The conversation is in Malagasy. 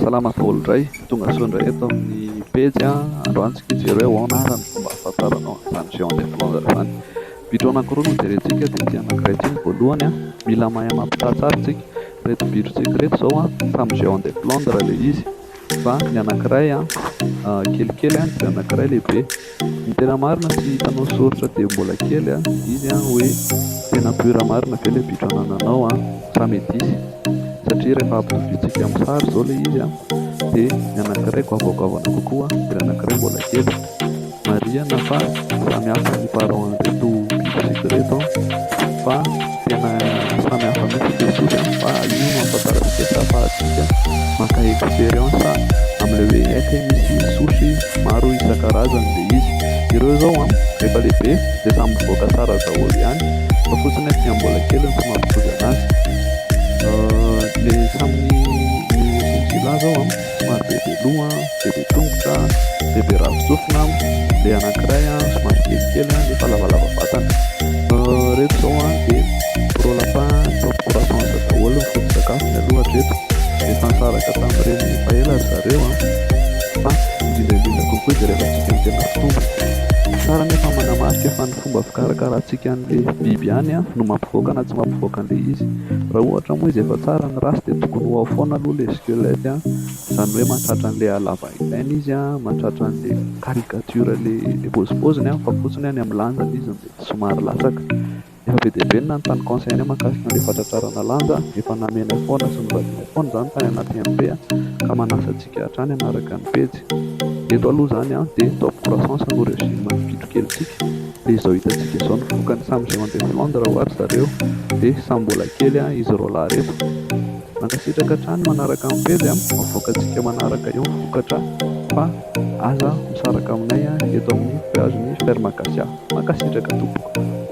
Salama daholo indray, tonga soa indray eto amin'ny pejy androany tsika hijery hoe ahoana ary ny fomba ahafantaranao an'izany géant des Flandres izany. Bitro anankiroa no jerentsika dia ity anankiray ity ny voalohany, mila mahay mampitaha tsara isika. Ireto bitrotsika ireto izao samy géant des Flandres ilay izy fa ny anankiray kelikely dia ny anankiray lehibe. Ny tena marina tsy hitanao soritra dia mbola kely izy hoe tena pure marina ve ilay bitro anananao sa metisy satria rehefa ampitoviantsika amin'ny sary izao ilay izy dia ny anankiray goavagoavana kokoa dia ny anankiray mbola kely. Marihana fa samy hafa ny parents an'ireto bitrotsika ireto fa tena samy hafa mihitsy ilay sosy fa io no ahafantarantsika sy ahafahantsika maka expérience amin'ilay hoe haika misy sosy maro isan-karazany ilay izy. Ireo izao an, rehefa lehibe dia samy mivoaka tsara daholo ihany fa fotsiny hoe aty mbola kely no tsy mampitovy anazy. Ilay samy ny chinchilla izao an, somary bebe loha, bebe tongotra, bebe ravin-tsofina, ilay anankiray somary kelikely nefa lavalava vatana. Ireto izao an dia gros lapin top croissance daholo ny foto-tsakafony aloha hatreto. Efa nisaraka tamin'ireny efa ela ry zareo an, fa indrindra indrindra kokoa ijerevantsika ny tena fitombony. Tsara nefa manamarika fa ny fomba fikarakarantsika an'ilay biby ihany no mampivoaka na tsy mampivoaka an'ilay izy. Raha ohatra moa izy efa tsara ny race dia tokony ho ao foana aloha ilay squelette an, izany hoe mahatratra an'ilay halava ilaina izy an, mahatratra an'ilay caricature ilay paozipaoziny an, fa fotsiny any amin'ny lanjany izy no mety somary latsaka. Efa be dia be ny nanontany conseil anay mahakasika an'ilay fatratrarana lanja, efa namenay foana sy novalianay foana izany tany anaty MP ka manasa antsika hatrany hanaraka ny pejy. Eto aloha izany dia top croissance no régime ny bitrokelintsika dia izao hitantsika izao ny vokany, samy géant de Flandre hoa ry zareo dia samy mbola kely izy roalahy ireto. Mankasitraka hatrany manaraka ny pejy, avoakantsika manaraka eo ny vokatra fa aza misaraka aminay eto amin'ny page ny Ferme Acacia. Mankasitraka tompoko.